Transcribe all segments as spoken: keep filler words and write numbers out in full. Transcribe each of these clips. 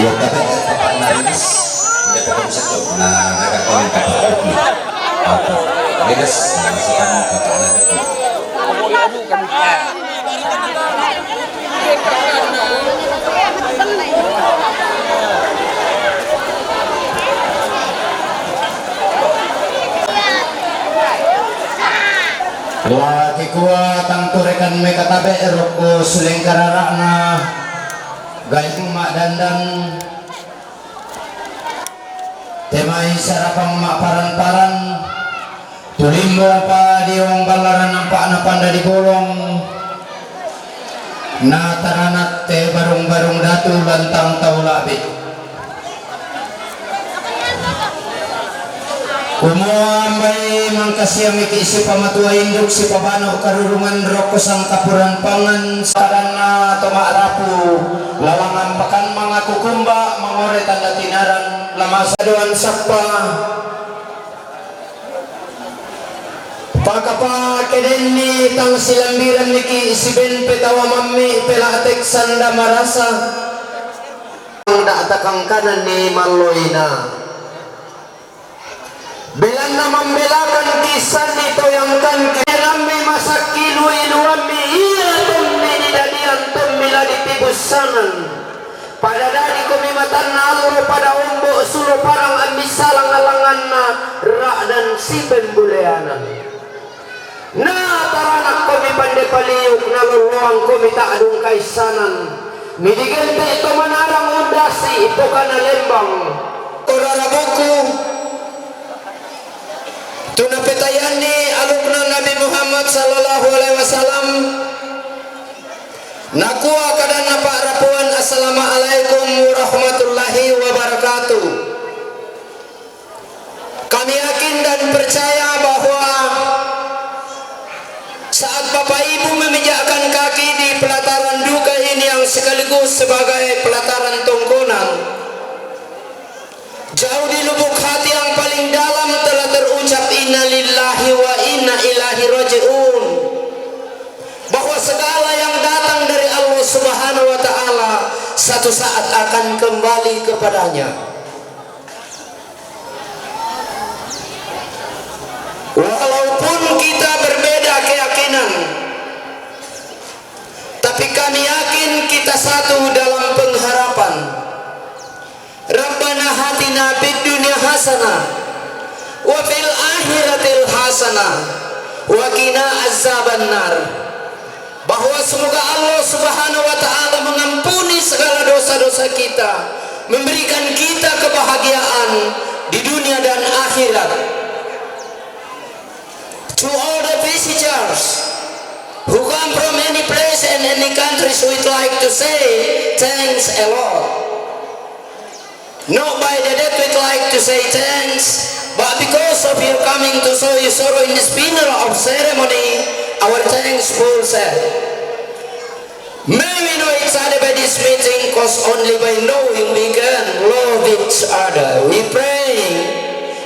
Iya, tapi Bapak Narinis, udah ketemu satu. Nah, ada kami Bapak Uki. Bapak Narinis, sama si kami Bapak Narinis. Wa kikua tang tu rekan meka tabe roko suleng kararana gayung mak dandan. Temai sarapang mak paran-paran, tulimbo pa diong balaran nampak na panda di bolong, na taranat te barung-barung datu lantang tau labi. Kumua ambai mangkasiami ki si pamatua induk si pabano karurungan roko sangkapuran pangan saranna tomak rapu lalangan pakan mangaku kumba mangore tanda tinaran lama sadoan sappa. Pakapa kedenni tang silambiran niki si ben petawa mammi pelatek sanda marasa. Nda takangkananni malloina. Belanna mambelakan kissanni toyangkan kiranmi masakki lui-luammi iya tommi nidadian tommi la ditibussanan. Pada dadi komi matanna allo pada ombo sulo parang ammissalang alanganna ra'dan sipembuleanan. Na taranakkomi pande paliuk, na lolloangkomi ta'dung kaissanan. Midigente to manarang undasi pokana lembang. Korara buku tu napetayanni alukna Nabi Muhammad sallallahu alaihi wasallam. Nakua kadanna pa'rapuan, Assalamualaikum warahmatullahi wabarakatuh. Kami yakin dan percaya bahwa saat Bapak Ibu memijakkan kaki di pelataran duka ini yang sekaligus sebagai pelataran tongkonan, jauh di lubuk hati yang paling dalam telah terucap innalillahi wa inna ilaihi raji'un, bahwa segala yang datang dari Allah Subhanahu wa Ta'ala satu saat akan kembali kepadanya. Walaupun kita berbeda keyakinan, tapi kami yakin kita satu dalam pengharapan. Rabbana hatina fid dunya hasanah wa fil akhiratil hasanah wa qina azabannar. Bahwa semoga Allah Subhanahu wa Ta'ala mengampuni segala dosa-dosa kita, memberikan kita kebahagiaan di dunia dan akhirat. To all the visitors who come from any place and any countries, we'd like to say thanks a lot. Not by the death we'd like to say thanks, but because of your coming to show your sorrow in this funeral of ceremony, our thanks full said. May we know each other by this meeting, 'cause only by knowing we can love each other. We pray,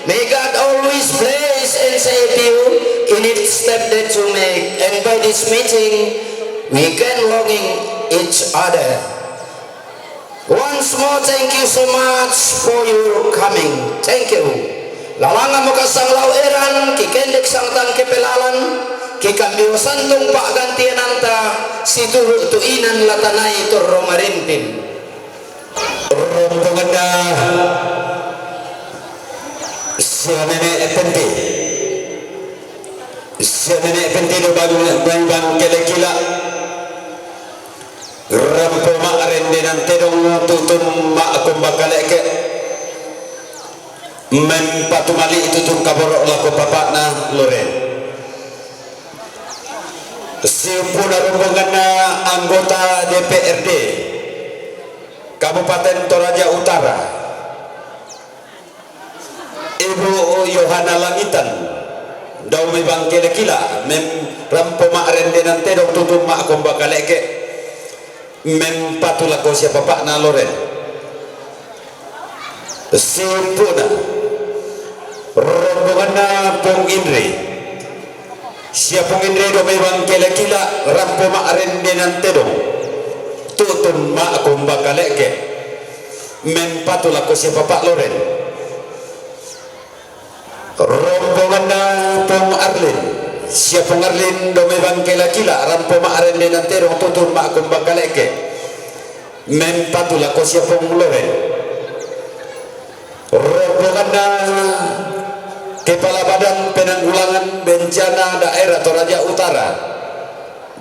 may God always bless and save you in each step that you make, and by this meeting, we can longing each other. Once more, thank you so much for your coming. Thank you. Lalangamo kasang lao eran, kikendek sang tang kepelalan, kikambiwa santung pa'gantiananta, situru' tu inan latanai torro marimpin. Rombonganna sia nene' penti. Sia nene' penti do bang, bang, bang kele-kila. Rampo ma'rendenan tedong tutun ma'komba kale'ke'. Mempatu mali' tutun kaboro' lako bapa'na Loren. Siumpuna rombonganna anggota D P R D Kabupaten Toraja Utara. Ibu Yohana Langitan, dao mai bang kele-kila, mem-, rampo ma'rendenan tedong tutun ma'komba kale'ke', mempatu lako sia bapa'na Loren. Siumpuna, rombonganna Pong Indri. Sia Pong Indri dao mai bang kele-kila, rampo ma'rendenan tedong tutun ma'komba kale'ke'. mempatu lako sia Papa Loren. Rombonganna Pong Arlin, sia Pong Arlin do mai bangke Lakila, rampo ma'rende nantedong tutun ma'gomba kaleke, mempatu lako sia Pong Loren. Rombonganna Kepala Badan Penanggulangan Bencana Daerah Toraja Utara,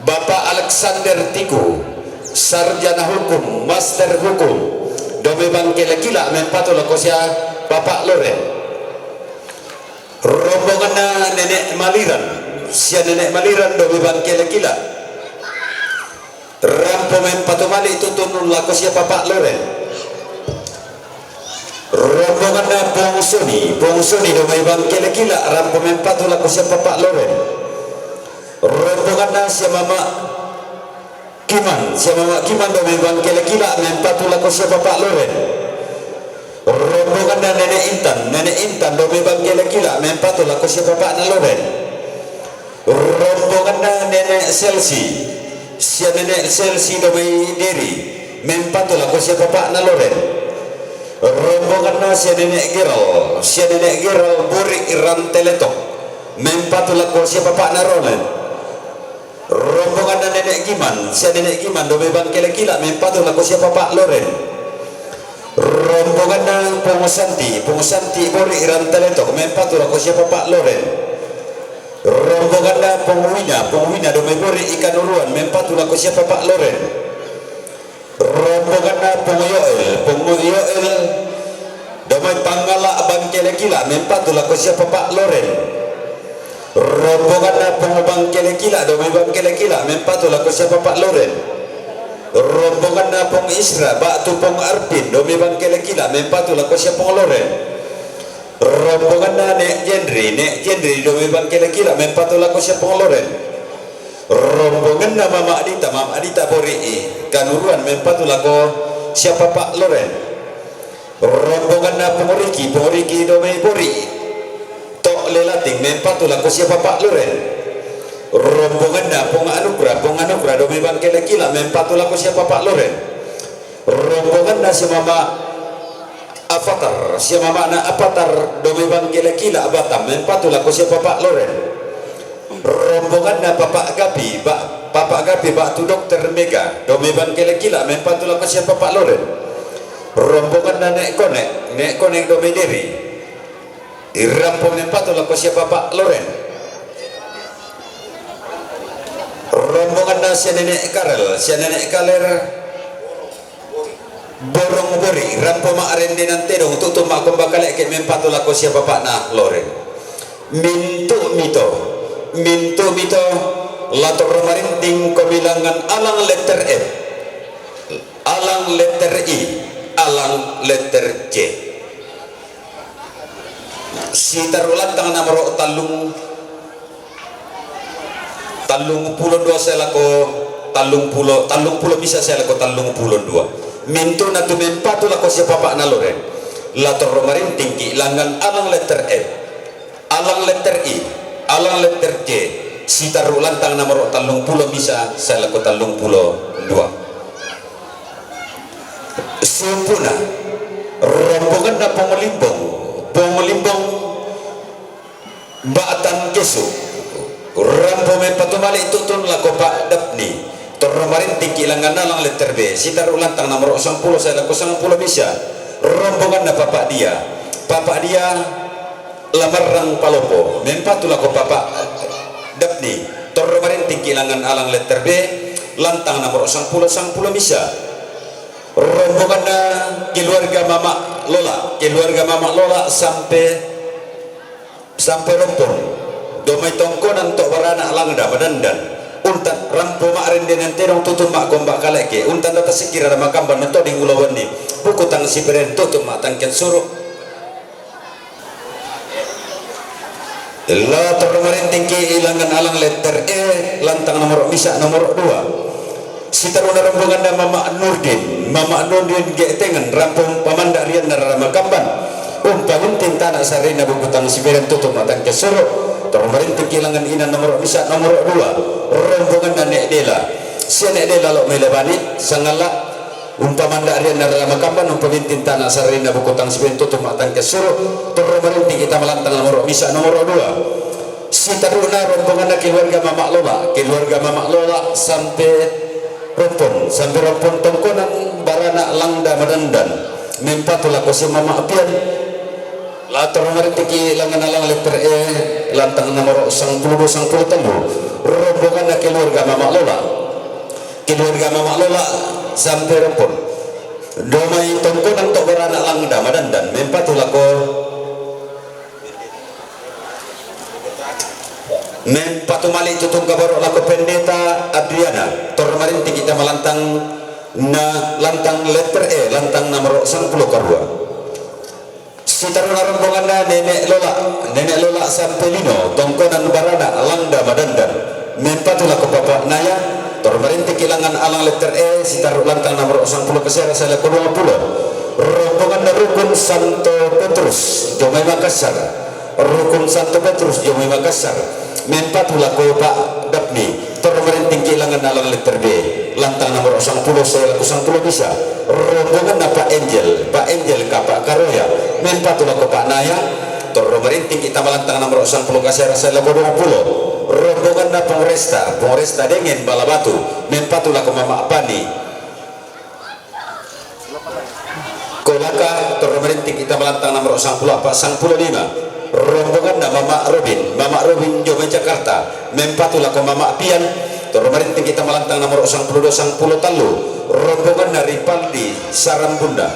Bapak Alexander Tiku, Sarjana Hukum, Master Hukum, do mai bangke Lakila, mempatu lako sia Papa Loren. Rombonganna Nenek Maliran, sia Nenek Maliran do mai bangke Lakila, rampo mempatu mali tutun lako sia Papa Loren. Rombonganna Pong Soni, Pong Soni do mai bangke Lakila, rampo mempatu lako sia Papa Loren. Rombonganna sia Mama Kiman, sia Mama Kiman do mai bangke Lakila, mempatu lako sia Papa Loren. Rombonganna Nenek Intan, Nenek Intan do mai bangke Lakila, mempatu lako sia Papa na Loren. Rombonganna Nenek Selsi, sia Nenek Selsi do mai Deri, mempatu lako sia Papa na Loren. Rombonganna sia Nenek Geral, sia Nenek Geral Bori Ranteletok, mempatu lako sia Papa na Loren. Rombonganna Nenek Giman, sia Nenek Giman do mai bangke Lakila, mempatu lako sia Papa Loren. Rombonganna Pong Santi, Pong Santi Bori Ranteletok, mempatu lako sia Papa Loren. Rombonganna Pong Wina, Pong Wina do mai Bori Ikanuruan, mempatu lako sia Papa Loren. Rombonganna Pong Yoel, Pong Yoel do mai Panggala bangke Lakila, mempatu lako sia Papa Loren. Rombonganna Pong bangke Lakila do mai bangke Lakila, mempatu lako sia Papa Loren. Rombonganna Pong Isra ba'tu Pong Arpin do mai bangke Lakila, mempatu lako sia Pong Loren. Rombonganna Nek Jendri, Nek Jendri do mai bangke Lakila, mempatu lako sia Pong Loren. Rombonganna Mama Adita, Mama Adita Bori Ikanuruan, mempatu lako sia Papa Loren. Rombonganna Pong Riki, Pong Riki do mai Bori Tok Lelating, mempatu lako sia Papa Loren. Rombonganna Pong Anukra, Pong Anukra do mai bangke Lakila, mempatu lako sia Papa Loren. Rombonganna sia Mama Apatar, sia Mamana Apatar do mai bangke Lakila Batam, mempatu lako sia Papa Loren. Rombonganna Papa Gapi, ba, Papa Gapi ba'tu Dokter Mega do mai bangke Lakila, mempatu lako sia Papa Loren. Rombonganna Nek Konek, Nek Konek do mai Deri, rampo mempatu lako sia Papa Loren. Rombonganna sia Nenek Karel, sia Nenek Kaler Borong Bori, rampo ma'rende nantedong tutun ma'gomba kaleke, mempatu lako sia Papa na Loren. Mintu' mito, mintu' mito, la torro marinting komi langngan alang letter F, alang letter I, alang letter J. Sitaru' lantang nomoro tallung, tallung pulo dua sae lako tallung pulo, tallung pulo misa sae lako tallung pulo dua. Mintu'na tu mempatu lako sia Papa na Loren. La torro marintingki' langngan alang letter F, alang letter I, alang letter J, sitaru' lantang nomoro tallung pulo misa sae lako tallung pulo dua. Sumpuna, rombonganna Pong Limbong, Pong Limbong Ba'tan Kesu, rampo mempatu mali tutun lako Pa' Dapni, torro marintingki' langngan alang letter B, sitaru' lantang nomoro sangpulo sae lako sangpulo misa. Rombonganna Papa Dia, Papa Dia Lamarrang Palopo, mempatu lako Papa Dapni, torro marintingki' langngan alang letter B, lantang nomoro sangpulo, sangpulo misa. Rombonganna keluarga Mama Lola, keluarga Mama Lola sampe, sampe Rompon, do mai tongkonan to' barana' langda madandan, unta' rampo ma'rende nantedong tutun ma'gomba kaleke, unta' data sikira da makamban nantoding ulawanni, buku tang siperen tutun ma'tangkian suru'. La torro marintingki' langngan alang letter E, lantang nomoro misa, nomoro dua. Sitaru'na rombonganna Mama Nurdin, Mama Nurdin Ge'tengan, rampo pamanda' rianna rara makamban, umpaminting tana' sarina buku tang siperen tutun ma'tangkian suru', torro marintingki' langngan inang nomoro misa, nomoro dua. Rombonganna Ne' Dela, sia Ne' Dela lo' mai Labani, sangalla Umpamanda rian narra makamban, umpaminting tana sarina buku tang sibentu tuma tang kesuru, torro marinting kita malantang nomoro bisa nomoro dua. Sitaru'na rombonganna keluarga Mama Lola, keluarga Mama Lola sampe Rompon, sampe Rompon tongkonan barana Langda Madandan, mempatu lako si Mama Pian. La torro marintiki langan alang letter E, lantang nomoro sangpulu dua sangpulu tellu. Rombonganna keluarga Mama Lola. Keluarga Mama Lola sampe Rompon. Domai tongkonan to barana Langda Madandan, mempatu lako, mempatu mali tutungka baro lako Pendeta Adriana. Torro marinting kita malantang na lantang letter E, lantang nomoro sangpulu karua. Sitaruna rombonganna Nenek Lola, Nenek Lola sampe lino, tongkonan barana Langda Madandan, mempatu lako Papa Naya. Torro marinting ki langan alang letter E, sitaru lantang nomoro sangpulu kasera sae lako duapulu. Rombonganna rukun Santo Petrus, Jomai Makassar. Rukun Santo Petrus, Jomai Makassar, mempatu lako Pak Dapni. Torro marinting ki langan alang letter B, lantang nomoro sangpulu sae lako sangpulu bisa. Rombonganna Pak Angel, Pak Angel ka Pak Karoya, mempatu lako Pak Naya. Torro marinting kita malantang nomoro sangpulu kasera sae lako duapulu. Rombonganna Pung Resta, Pung Resta Dengen Bala Batu, mempatu lako Mama Pani. Kolaka, torro marinting kita malantang nomoro sangpulu apa, sangpulu lima. Rombonganna Mama Robin, Mama Robin Jomai Jakarta, mempatu lako Mama Pian. Torro marinting kita malantang nomoro sangpulu dua sangpulu tellu. Rombonganna Ripaldi Sarambunda.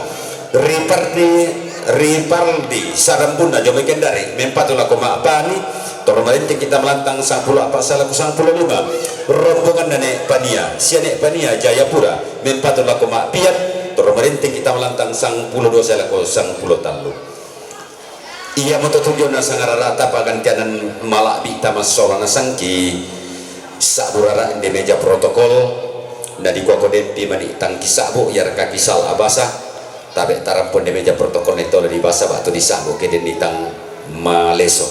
Ripaldi, Ripaldi Sarambunda Jomai Kendari, mempatu lako Ma Pani. Torro marinting kita malantang sangpulu apa sae lako sangpulu lima. Rombonganna Nek Pania, sia Nek Pania Jayapura, mempatu lako Ma Pian. Torro marinting kita malantang sangpulu dua sae lako sangpulu tellu. Iamoto tujuanna sangararata pagantianan malabbi tamassola nasangki sabbu rara inde meja protokol, na dikua ko dempi mani tangki sabbu, iaraka ki sala basa, tabe tarampo inde meja protokol na tole di basa batu di sabbu ke denni tang maleso.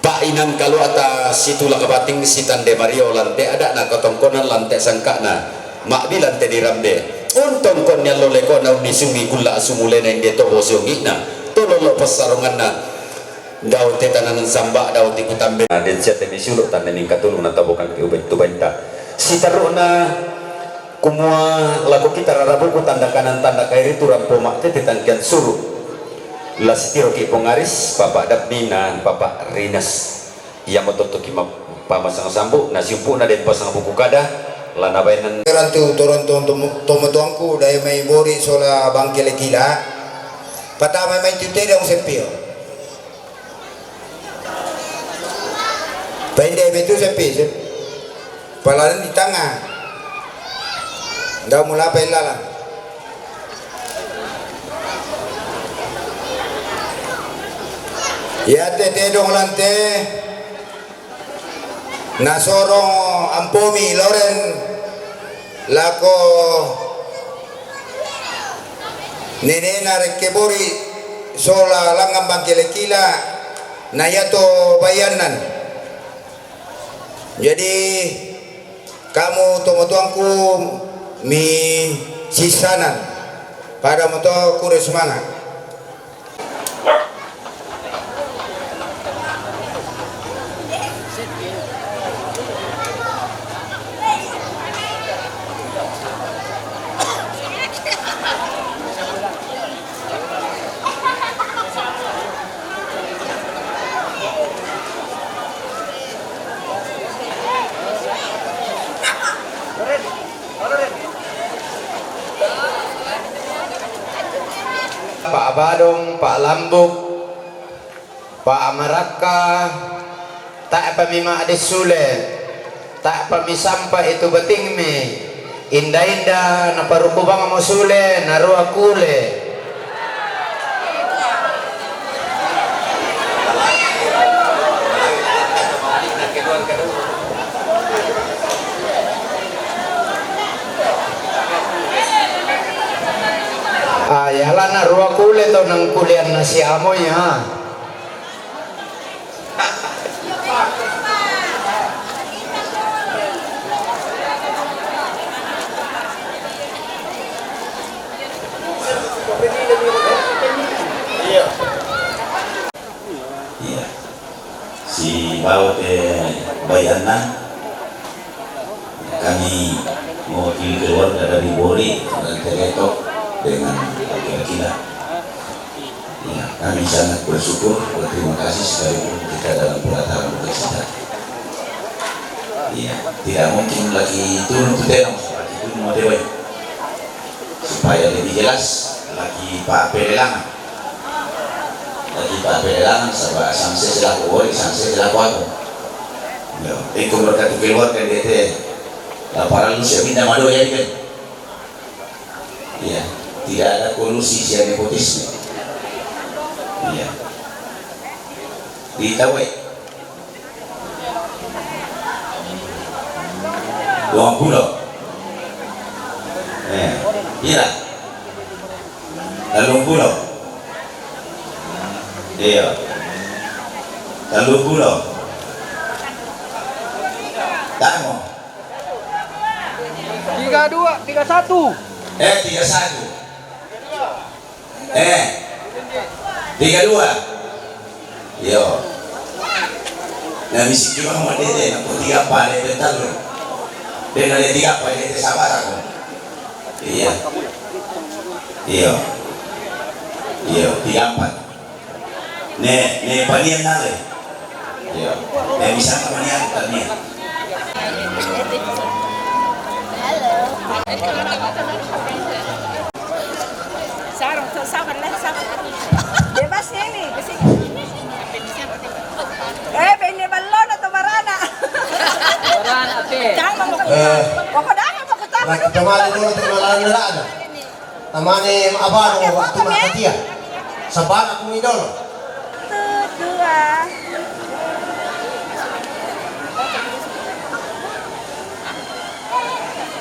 Pa inang kaluata situlang bating sitande mario lante adana katongkonan lante sangkana. Mabbi lante dirambe. Untongkon ni allo lekona unni sungi kulla asumulena inde to bosi ongi'na. To lollo passarunganna. Dau te tananan samba, dau te kutambe. Na den sia te misulu tande mingkatulu na tabokan ke ubettu bainta. Sitaruna kumua lako kita rarabuku tanda kanan tanda kairi tu rampo ma te te tangkian suru. La sitiro ki pongaris, Papa Dapni na Papa Rinas. Iamoto toki ma-, pamasang sambu, na siumpu'na den pasang buku kada, la nabaenan. Rantu toron to-, tomo-, tomatoangku, dai mai bori sola bangkele kila. Patama mai tu tedong seppio. Painde mai tu seppi, sep-, palalan di tanga. Ndau mulapa illalang. Iate tedong lante nasorong ampomi Loren lako nenena rekke bori sola langngan bangkele kila na iato bayannan. Jadi, kamu tomatoangku mi sissanan, pada moto kure sumanga. Pak Badong, Pak Lambuk, Pak Marakka, ta'pa mi ma'de sule, ta'pa mi sampa itu batingmi, inda-inda naparukku bangmo sule, narua kule. Ah, ya, la narua kule to nang kulianna si Amo ya. Au te bayanna, kami mewakili keluarga dari Bori dan Teletok dengan laki-laki lah. Ya, kami sangat bersyukur, berterima kasih sekalipun kita dalam pelataran duka cita. Ya, tidak mungkin lagi turun ke tenong, lagi turun mau dewe. Supaya lebih jelas lagi Pak Pelelangan. Lagi Pak Pelelangan, sebab sanse selaku Bori, sanse selaku aku. Ya, engkau berkatu keluarga di ete. Laparan lu siap pindah mado ya, kan? Iya, tidak ada kolusi, siap nepotisme. Iya. Di Tawe. Duang pulo. Eh, pira? Tellung pulo. Iya. Tellung pulo. Tamo. Tiga dua, tiga satu. Eh, tiga satu. Eh, tiga dua. Iyo. Na misi ki mama dede, na ko tiga pa dede telu. Dena de tiga pa dede sabar aku. Iya. Iyo. Iyo, tiga empat. Ne, ne panian nale. Iya. Eh, bisa kemana ya? Tadi. Sarung, tuh, sabar lah, sabar. Bebas ini. Eh, bene ballono to barana. Barana, oke. Jangan mau Eh, Pokoknya mau ketawa. Nah, kita malu dulu, kita malu dulu ada. Tamane abang waktu makatia. Sabana kumi dolo. Satu, dua.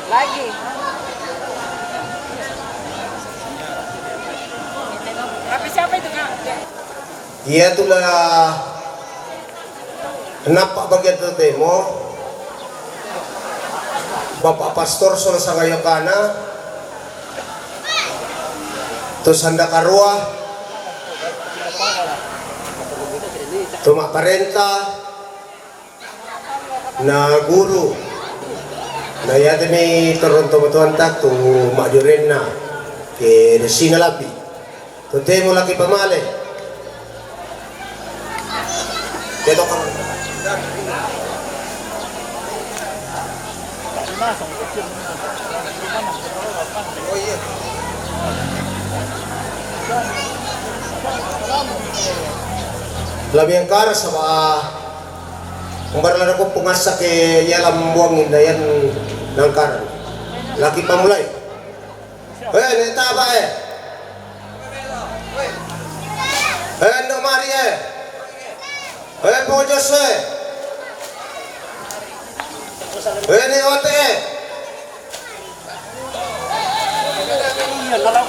Lagi. Tapi siapa itu, Kak? Iya, itulah. Nappa bagian tu temo, Bapak Pastor sola sangayokana, tu sandakarua, tu mapparenta, na guru, na yatemi torong tomatoanta tu majjorenna, ke dessina labbi. Totemo laki pamale. Ketok. Labi engkara saba umbar lada ko pengasa ke yalam buang indayan nangkara. Laki pamulai. Eh, ne taba, eh. Eh, ndo mari, eh. Eh, pojos, eh. Eh, ne ote, eh.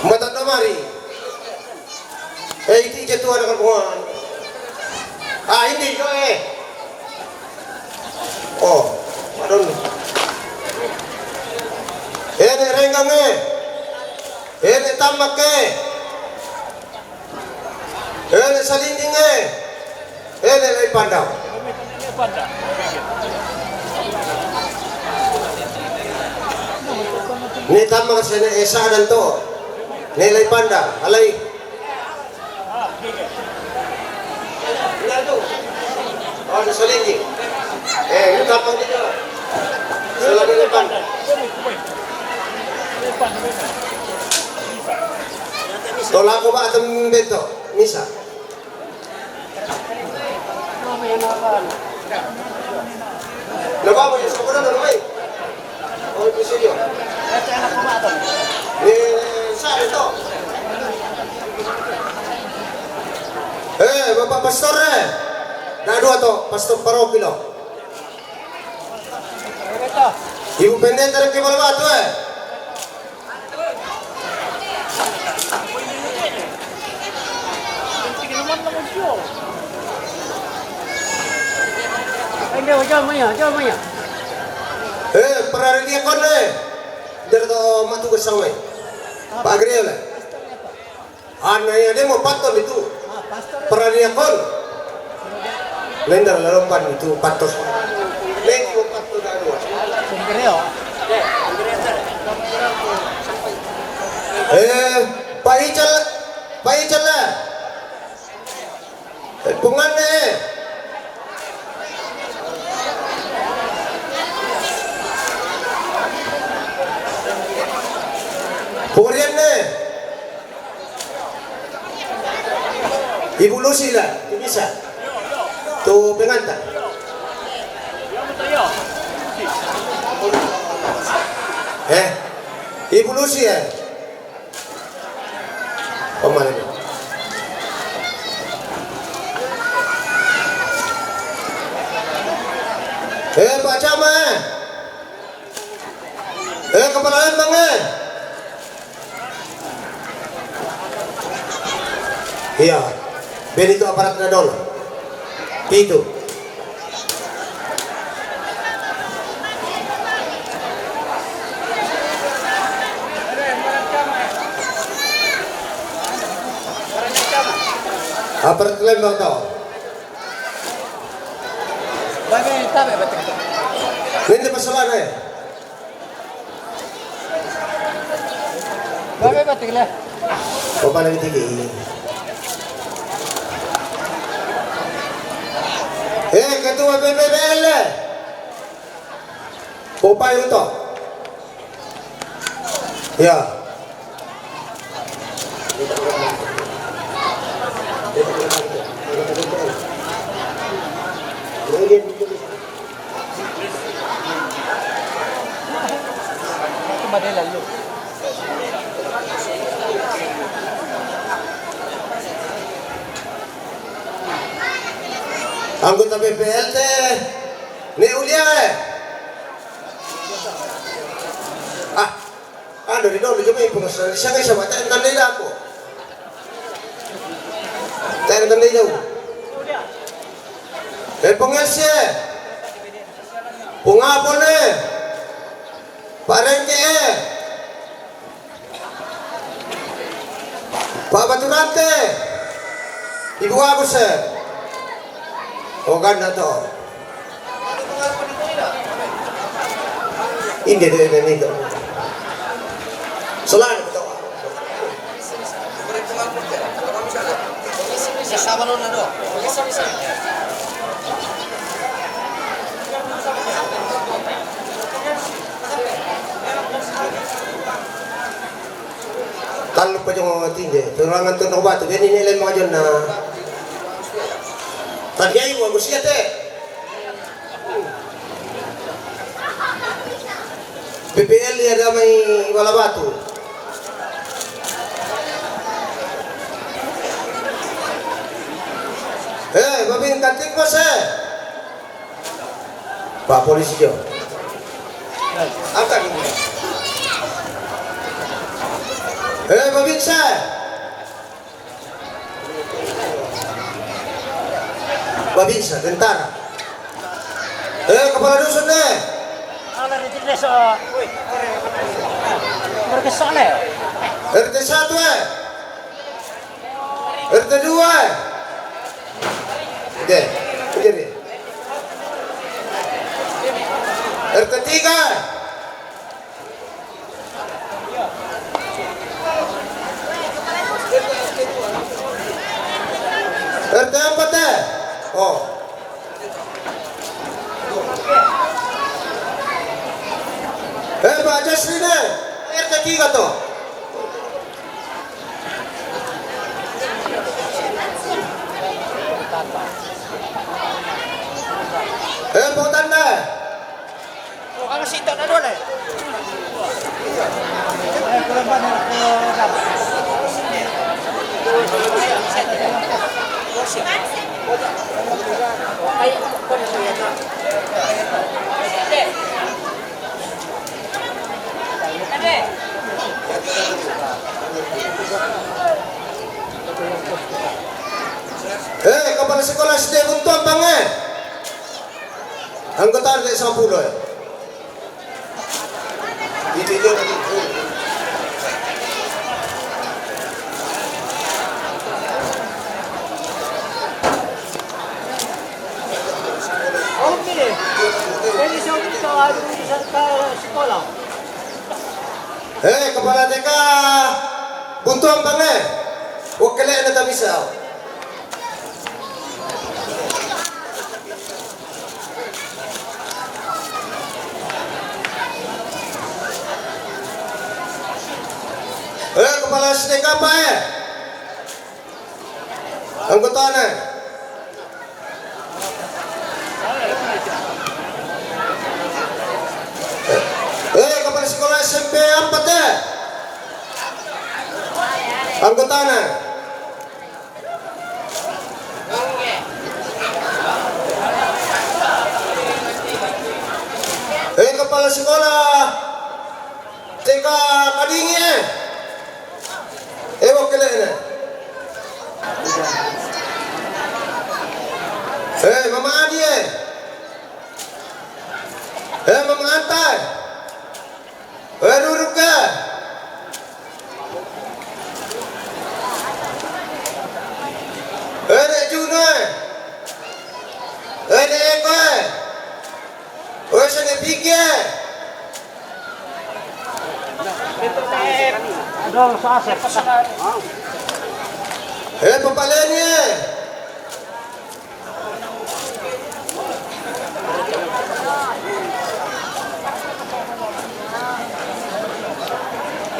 Mata ndo mari. Eh, iti je tuan dengan Tuhan. Ah, ini jo, eh. Oh, madon. Eh, ne renggang, eh. Eh, ne tambak, eh. Eh, ne salinding, eh. Eh, ne lai pandau. Ne tambak sene esa dan to. Ne lai pandau, alai. Oh, ada salingi. Eh, ini kapan kita? Selalu depan. Tolak ko ba tem beto, misa. Na babo ya, sa ko na, na mai. Oh, itu sih dia. Eh, sa ito. Eh, Bapak Pastor, eh. Dah dua to, Pastor Paroki lo. Ibu Pendeta dari Kebal Batu, eh. Eh, parariliakon, eh. Dari to matugas sama, eh. Pak Griel, eh. Ana ya demo paton itu. Parariliakon. Lender la lompan itu patos. Lagi patos dah dua. Eh, Pak Ical, Pak Ical lah. Eh, punganne. Pungrianne. Ibu Lucy lah, tu bisa. Tu pengantar. Eh, Ibu Lucy, eh. Pemali. Eh, Pak Camat, eh. Eh, kepala lembang, eh. Iya. Beni tu aparat nadol. Pitu. Aparat lembang tau. Nende pasalana, eh. Babe batik le. Opa lagi tinggi. Eh, ketua B P B L le. Opa itu. Ya. Anggota B P L te, ne ulia, eh. Ah. Anu, ri dolo jomai pengesan, siang ai sama, tak tandai dako. Tak tandai dako. Eh, pengesi, eh. Pengapone. Parengke, eh. Pak Baturante. Ibu Agus, eh. Oh, ganda to. Inde de, de, de. Selalu ketawa. Tallu pa jong tinde, turangan tu nobatu, beni ni lem majonna. Tadi ai wa gusiate. P P L ya damai wala batu. Eh, babin katik mas, eh. Pak polisi jo. Angkat. Eh, babinsa. Babinsa, tentara. Eh, kepala dusun deh. Ala di desa. Woi, mereka sana. R T satu, eh. R T dua. Oke, oke deh. R T tiga. R T empat, eh. Oh. Eh, Pak Jasri deh. R T tiga tuh. Eh, Pak Tanda. Oh, kalau situ ada dua, eh. Eh, kepala sekolah S D Buntuan, Bang, eh. Anggota R T sepuluh, eh. Itu, itu, itu. Eh, kepala T K Buntuang Pange. Wakil na tamisa. Eh, kepala S D K apa, eh? Anggotane. Eh, kepala sekolah S M P empat, eh? Anggotane. Eh, kepala sekolah T K Kadingi, eh? Eh, wakil ne. Eh, Mama Adi, eh? Eh, Mama Antai. Eh, Ruruk, eh? Eh, Nek Juno, eh? Eh, Nek Eko, eh? Eh, Nek Piki, eh? Eh, Papa Leni, eh?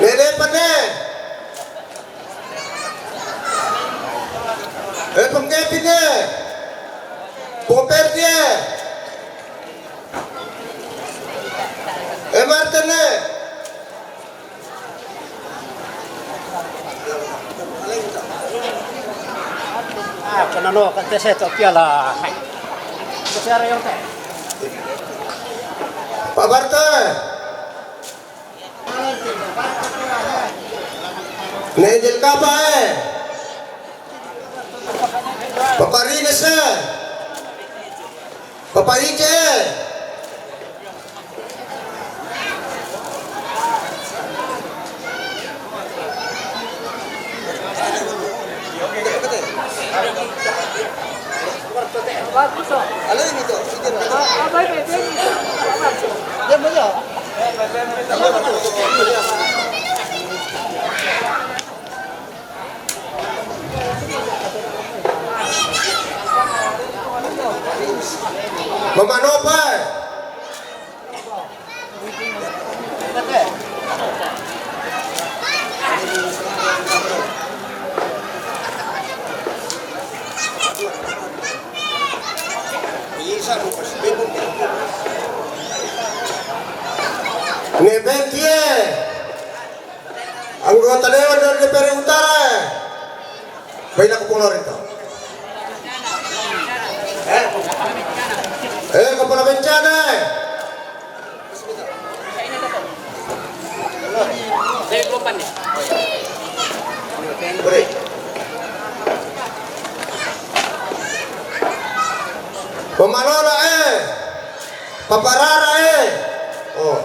Nene pane. Eh, pengkepine. Pengpertie. Eh, Martene. Ah, kana no, kan te seto piala. Hai. Bicara yang te. Pak Barte. Ne jel kapa, eh? Papa Rines, eh? Papa Ike, eh? Mama Nopa. Ne Bentie. Anggota dewan dari D P R Utara. Baina ko polo rento. Eh? Eh, kepala bencana, eh? Beri. Pamalola, eh? Paparara, eh? Oh.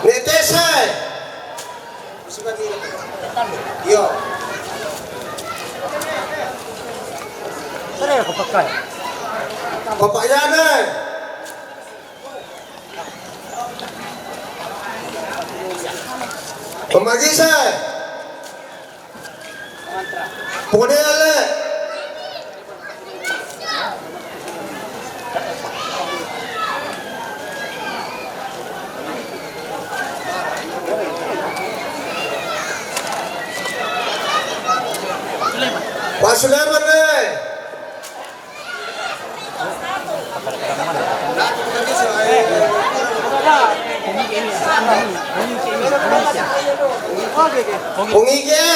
Netesa, eh? Iyo. Sere ko pakai. Papayana. Pamagisa. Pone ale. Pak Sulaiman, eh. Pungike.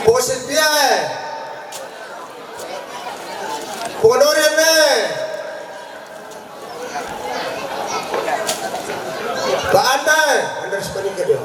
Posit pia, eh. Punganoren, eh. Pak Anda, eh. Anda sepaning ke dia.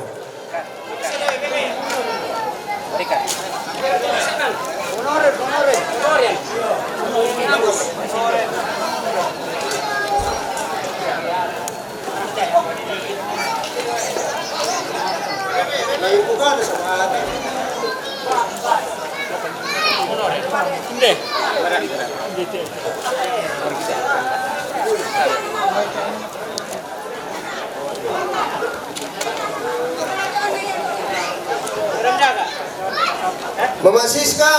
Mama Siska.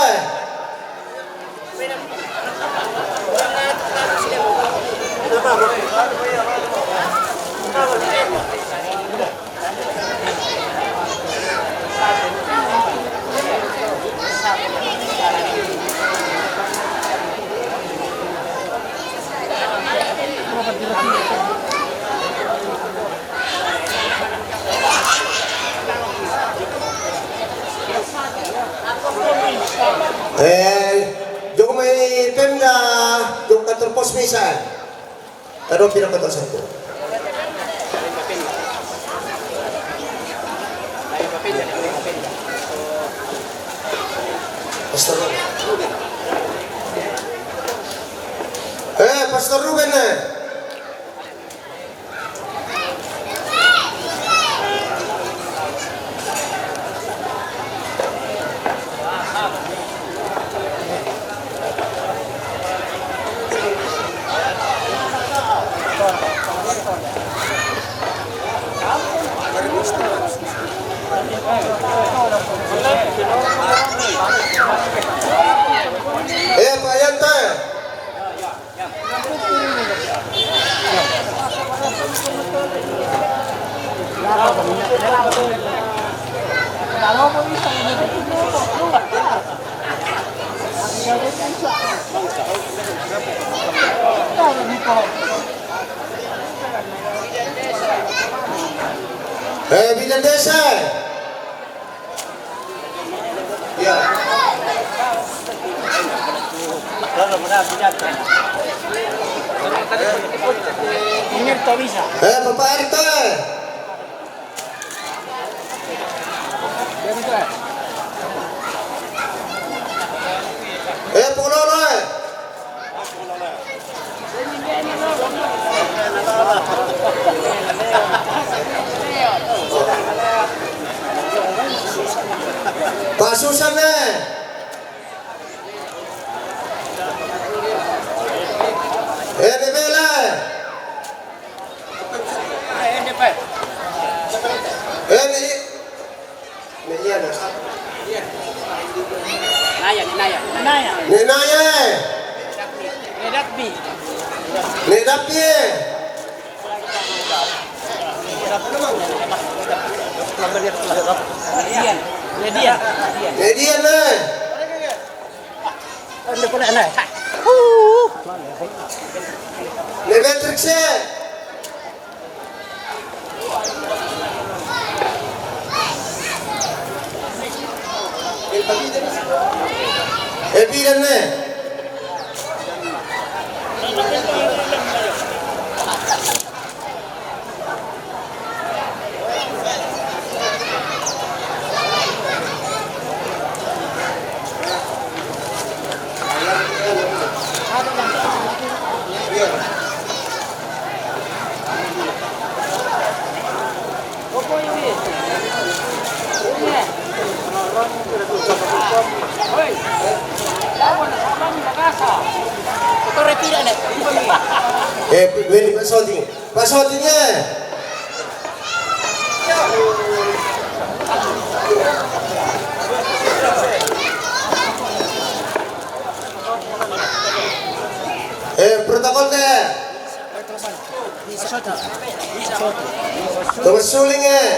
Eh, jong mai pemda, jong kantor pos misal. Tado pira kota satu. Pastor Ruben. Eh, Pastor Ruben, eh. Eh, Pak Yanto. Eh, bidan desa. Ya. Eh, Bapak R T. Eh, Pak Lolo, eh. Pak Susan, eh. Eh, Bebela. Eh, ni. Ni iya, nah. Naya, ni Naya. Naya. Ni Naya, eh. Ni Dakbi. Ni Dakbi, eh. Median. Median. Median, eh. Ande pole, ande. Ni Beatrix, eh. Eh, bidan, eh. Eh, weli Pak Soti. Pak Soti, eh. Eh, protokol, eh. Tumas suling, eh.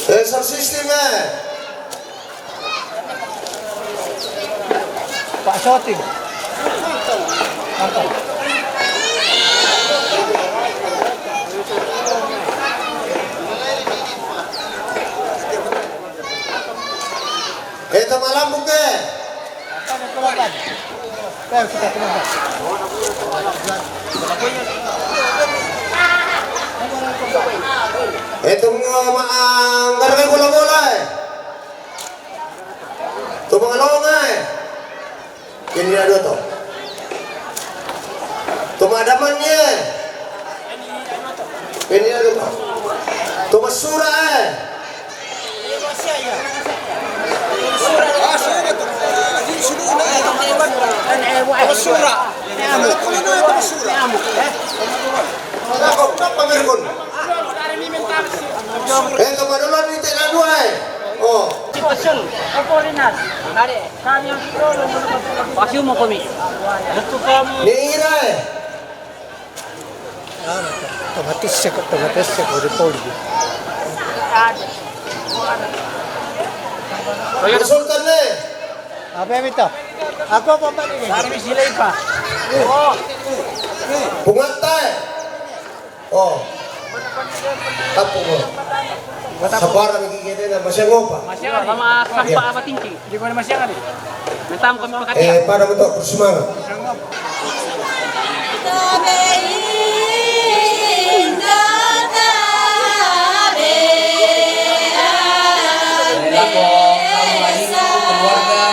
Eh, sound system, eh. Pak Soting. Itu malam buke. Itu mau maang garga bola-bola, eh. Itu mau ngalong, eh. Ini ada tuh. Itu mau ada man, eh. Ini ada tuh. Itu mau surah, eh. Pasiu mo komi. Ni ira e. Ah, tomatesse ko, tomatesse ko di poldi. Resulta ne. Apa yang minta? Aku apa, Pak, ini? Dari sila ipa. Pungatta e. Oh. Tapu mo. Sabara lagi kene na masiang opa. Masiang, sama, sama apa tingki? Di mana masiang ada? Minta mo kami pakati. Eh, pada mo to, bersemangat. Keluarga,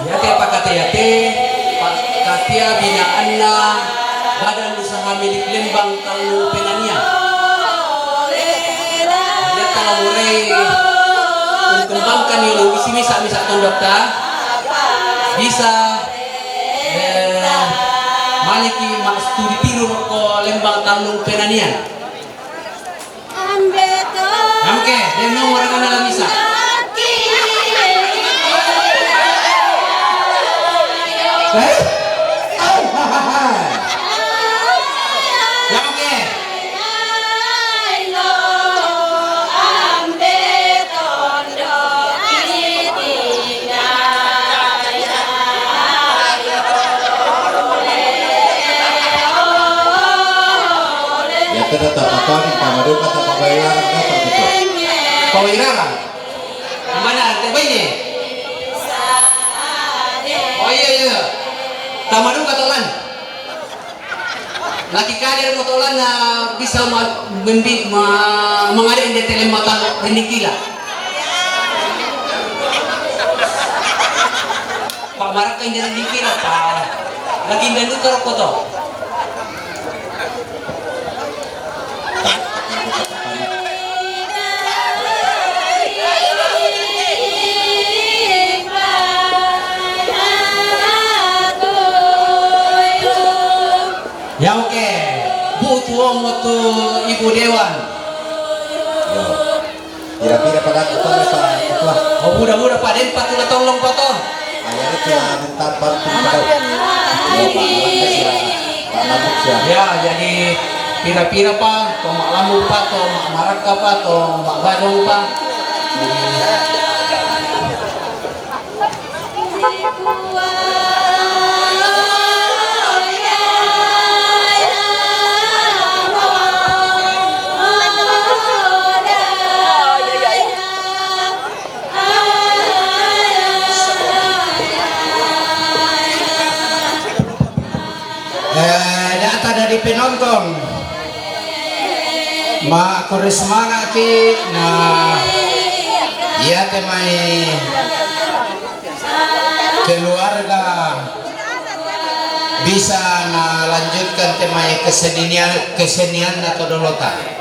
Yate pakateyate, pakatea binaanna Badan Usaha Milik Lembang Tallu Penanian. Yata la morai mengkembangkan yolo misi misa-misa tondokta, bisa, eh, maliki massuri tiru rokko Lembang Tallu Penanian. Oke, den nomor ana la misa. Eh? Oke. Iya, tetap apa nih, Pak Madu kata Pak Bayrang, apa gitu? Pak Bayrang? Mana? Apa ini? Oh iya, iya. Pak Madu kata lan. Laki kader motolan na bisa ma-, membi-, ma-, mengare inde tele mata rindikila. Pak Maraka inde rindikila, Pak. Laki inde duka rokko to. Ya, oke. Bu, tuo mo tu Ibu Dewan. Yo. Pira-pira pada tu, Pak Ketua? Oh, buda-buda, Pak, den patula tolong, Pak, to. Ayo, itu lah, bentar, Pak. Yo, Pak, makasih, ya. Pak Lamuk, ya. Ya, jadi pira-pira, Pak, to Mak Lamuk, Pak, to Mak Maraka, Pak, to Mak Badong, Pak. Eh, data dari penonton. Makkoro semangatki na iya te mai keluarga bisa nalanjutkan te mai kesenian, kesenianna to dolota.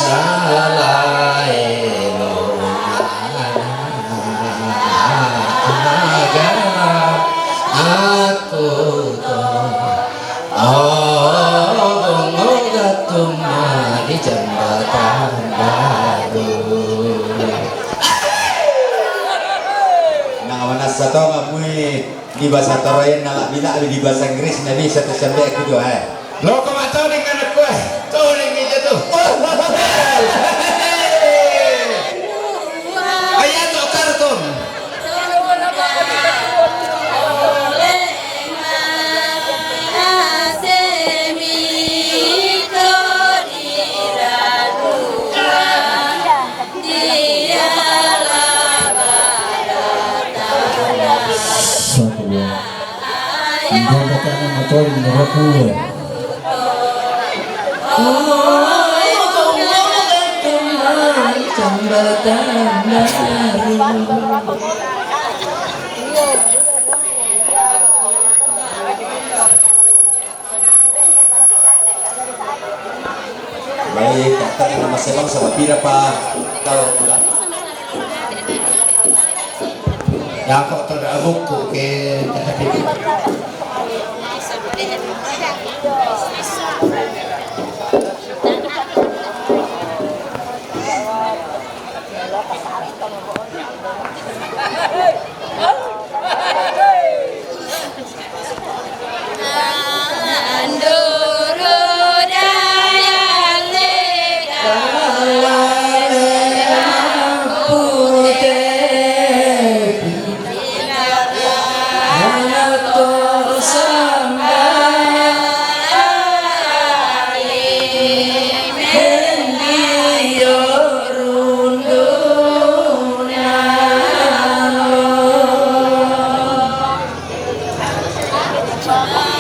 Salae lona agama aku to. Oh, bongo gatumma di jembatan baru. Nang manassa tonga mui. Di basa Torajanna la'bi-la'bi, di basa Inggrisna bisa tu sambeku jo, eh. Loko ma toning anakku, eh. Toning ija tu. Ayo tu kartun. Satu, dua. Menggombakan motor yang berlaku. Baik, tak tahu nama sebang sama pira, Pak. Tahu. Dako' to da' bukku ke.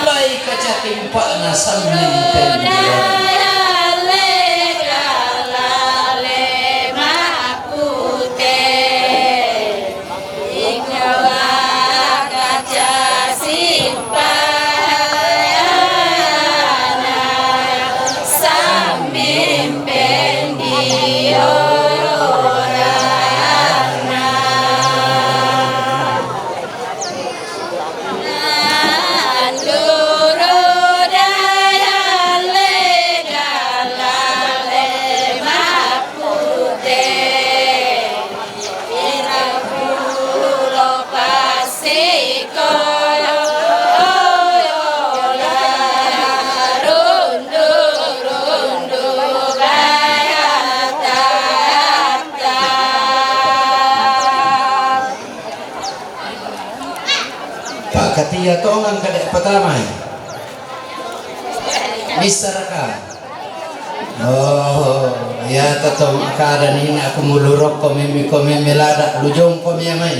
Mai kaca timpa'na sammin pendian. Pakkatia tongeng kada' patamai. Missaraka. Oh, iya to tau kada' ni aku mulu rokko memi ko memi lada' lujong ko memi mai.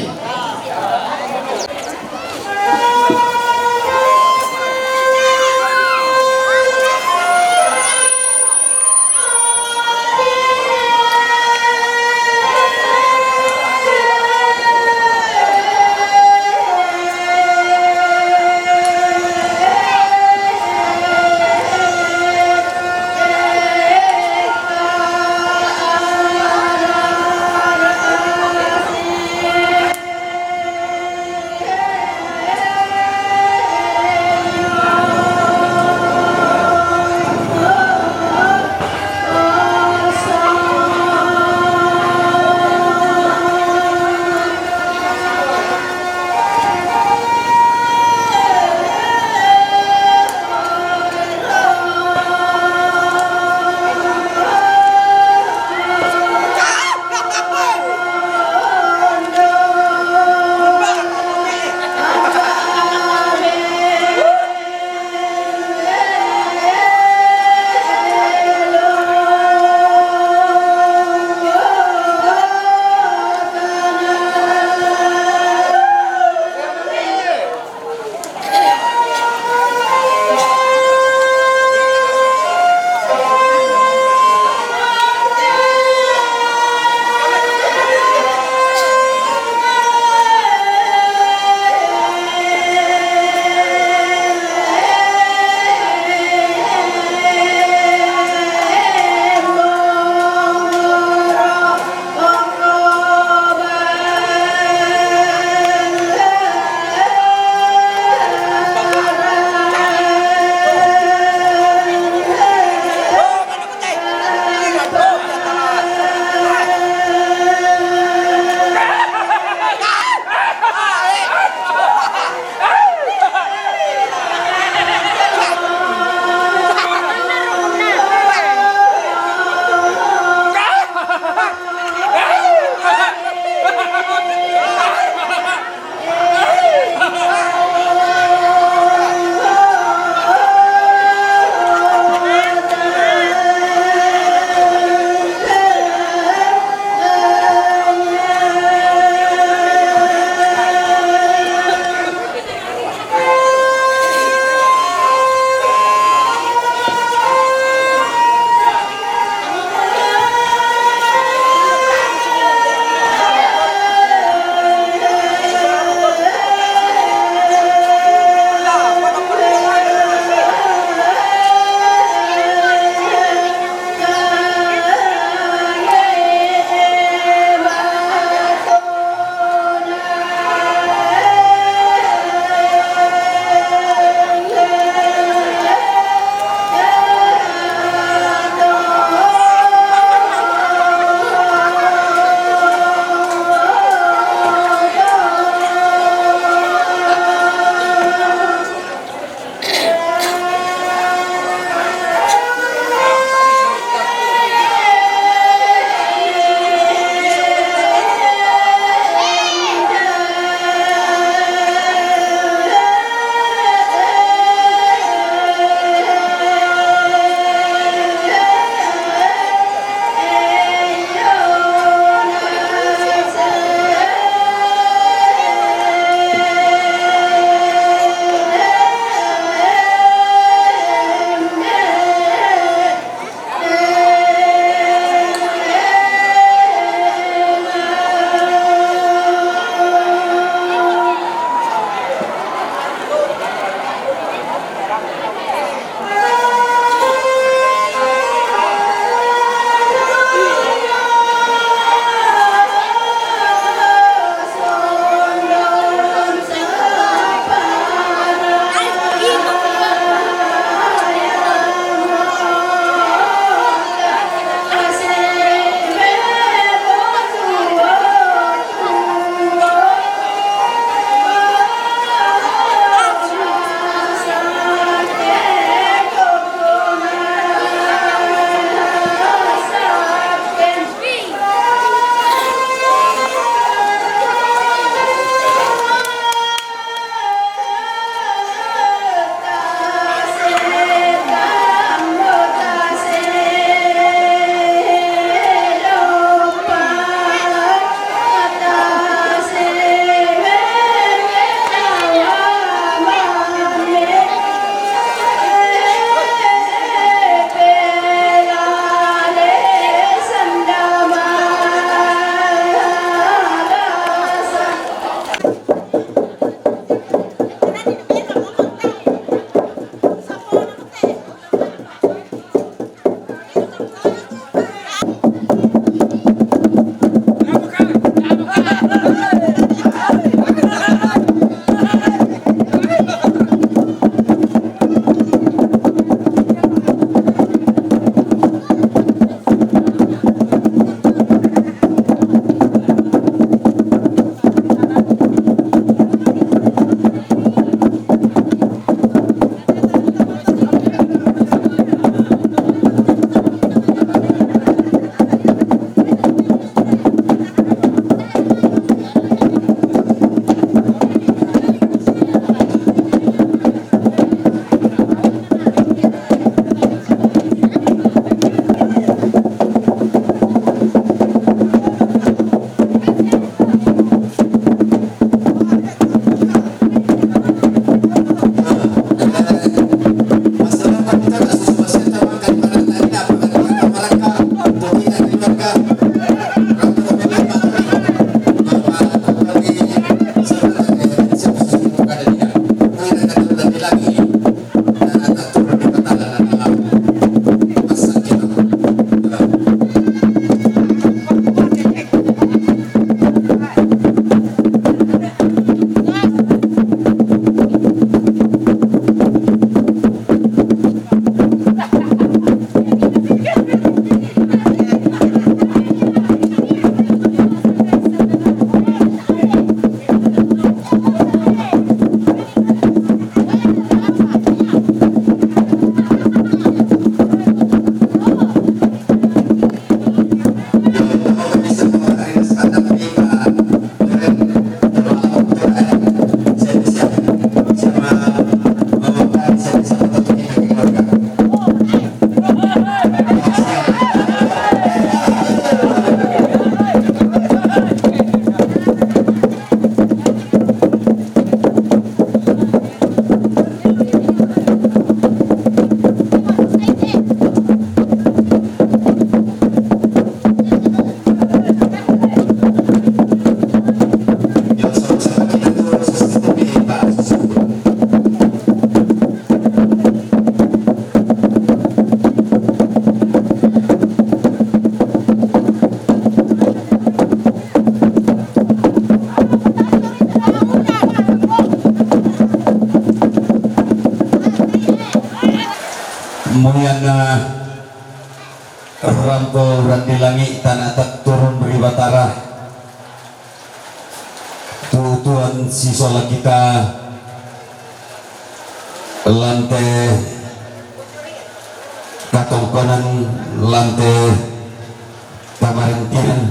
Yana rampo randi langi' tana' taturun ri Batara. Tutuan sisola kita lante katongkonan, lante kamarintinan.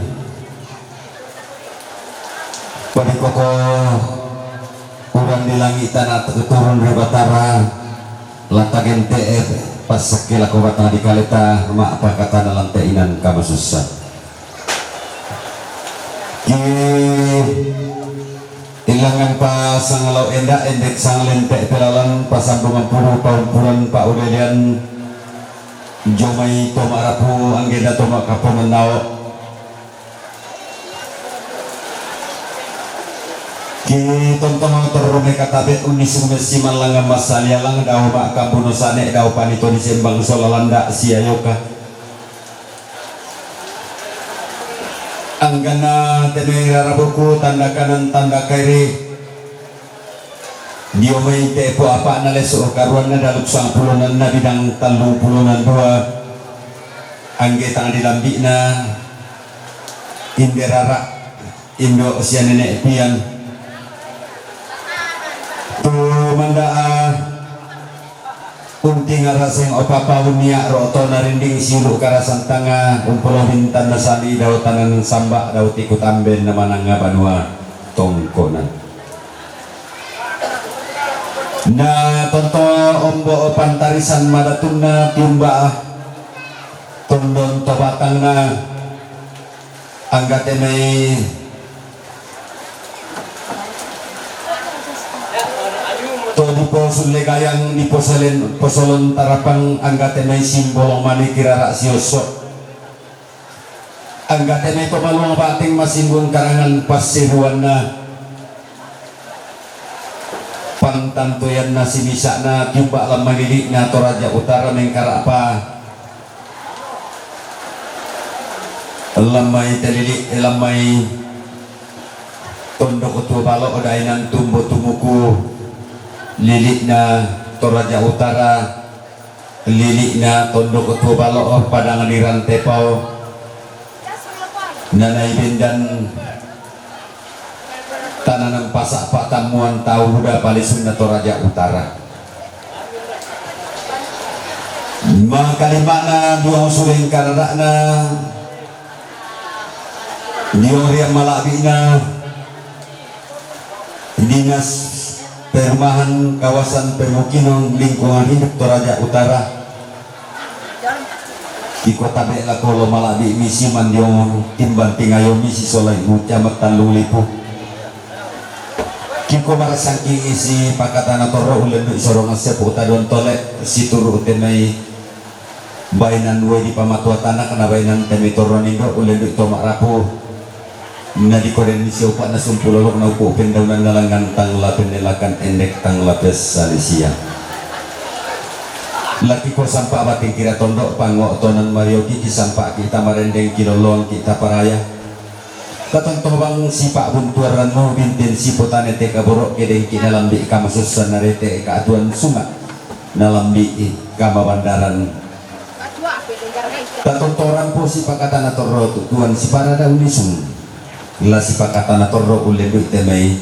Padikoko uran di langi' tana' turun ri Batara, latagen te'e passakke lako batang di kaleta, ma'pakatana lante inan kamasussa. Ki ilangan pa sangalau enda, endek sangalente pelalan, pasambungan pulu paumpuran pa udelian, jomai to ma'rapu anggena to ma'kaponennao. Ki tontongo torro mai katabe unnisung messi mallangngan massalialang, dao ma'kambuno sane, dao panito disembang sola landa siayoka. Angganna tene rarabuku tanda kanan tanda kairi. Dio mai te'po apa'na leso karuanna dalu sangpulonanna bidang tallung pulona dua. Angge tang dilambi'na inde rara, indo sia nene' pian. Tu manda'a unting araseng opapa unia ro'to narinding siulu karasan tanga umpolo bintanna sali dao tanan samba dao tiku tamben na mananga banua tongkonan. Na tonto ombo pantarisan madatunna tiumba tondon to batangna, anggate mai to diposulle gayang diposelen posolon tarapang, anggate mai simbolong mani kirara siosso. Anggate mai to maluang bateng masinggung karangan passiruanna. Pangtantoyanna simisa'na tiumba lammai lili'na Toraja Utara mengkara'pa lammai telili' lammai tondok tua balo' dainan tumbo tumuku lili'na Toraja Utara. Lili'na tondok tua balo' padang di Rantepao, nanai bendan tananan pasa' patammuan tau buda palisunna Toraja Utara. Makalima'na diong suleng karada'na diong riang mala'bi'na Dinas Perumahan Kawasan Permukiman Lingkungan Hidup Toraja Utara. Iko tabe' lako lo mala'bi' misi mandiong timbang tingayo misi sola ibu camat tallung lipu. Kiko marasangki isi pakatana torro ulendu' sorongan sepu tadon tole situru' temai Bainan uwai dipamatua tanak na bainan temi torro nindo ullendu'i to ma'rapu. Na dikodenni siopa'na sumpulolok na upu' pendaunan na langngan tang la pennelakan endek tang la pessalisian. Lakiko sampa' batingkira tondo' pango'tonan marioki kisampa'ki' tamarendeng kilolloangki' taparaya. Katontobang sipa'buntuarrannu binten sipotane te kaboro' kedengki' nalambi' kamasussan narete ka'tuan sunga' nalambi' kamabandaran. Tatontoran po sipakatana torro tu'tuan siparada unisung la sipakatana torro ullendu'i temai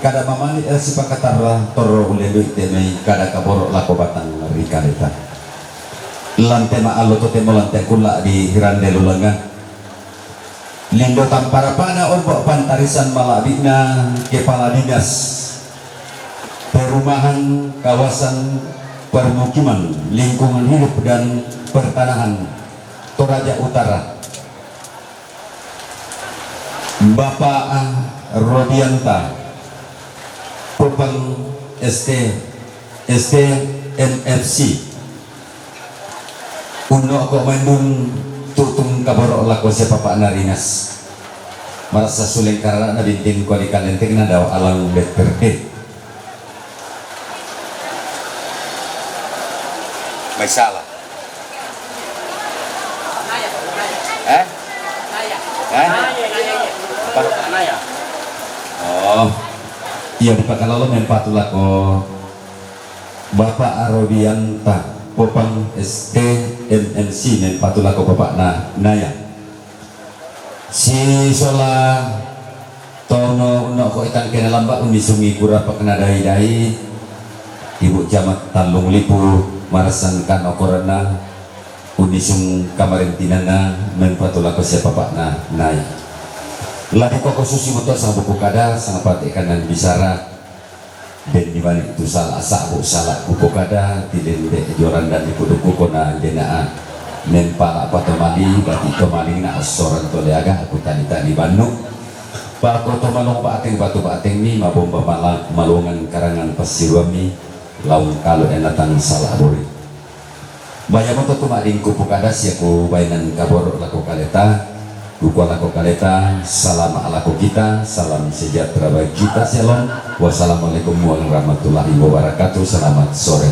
kada mamani la sipakatara torro ullendu'i temai kada kaboro' lako batang ri kaleta. Lante ma'allo totemo lante kulla' di rande lulangan. Lindo tamparapana ombo' pantarisan mala'bi'na Kepala Dinas Perumahan Kawasan Permukiman Lingkungan Hidup dan Pertanahan Toraja Utara, Bapak Rodianta Pupeng S T, S T M F C. Unno'ko' maendung tu'tun kaboro' lako sia papa'na rinas. Marassa suleng karara'na binting kodi kalentengna dao alang betterke. Mai sala. Eh? Eh? Apa? Oh. Iya, dipakalolo mempatu lako Bapak Arobianta. Popang S T M N C men patulako bapakna naya. Si sola tono unno ko itang kena lamba unisungi kura pakna dai-dai. Ibu Camat Tallung Lipu marasangkan okorana unisung kamarintinana men patulako sia bapakna naya. Lagi koko susi moto sang buku kada sang pati kanan bisara. Den di balik tu salah sabu salah buku kada, tiden de joran dan di kudu kukona denaa. Men pala patomali bati tomaling na osoran to leaga aku tani tani banu. Pako tomalong bateng batu bateng ni mabomba mala malongan karangan pasiruami laung kalu enatang salah buri. Baya moto tumading ku pukadas ya ku bainan kaboro lako kaleta. Dukua lako kaleta, salam lako kita, salam sejahtera bagi kita, shalom. Wassalamualaikum warahmatullahi wabarakatuh. Selamat sore.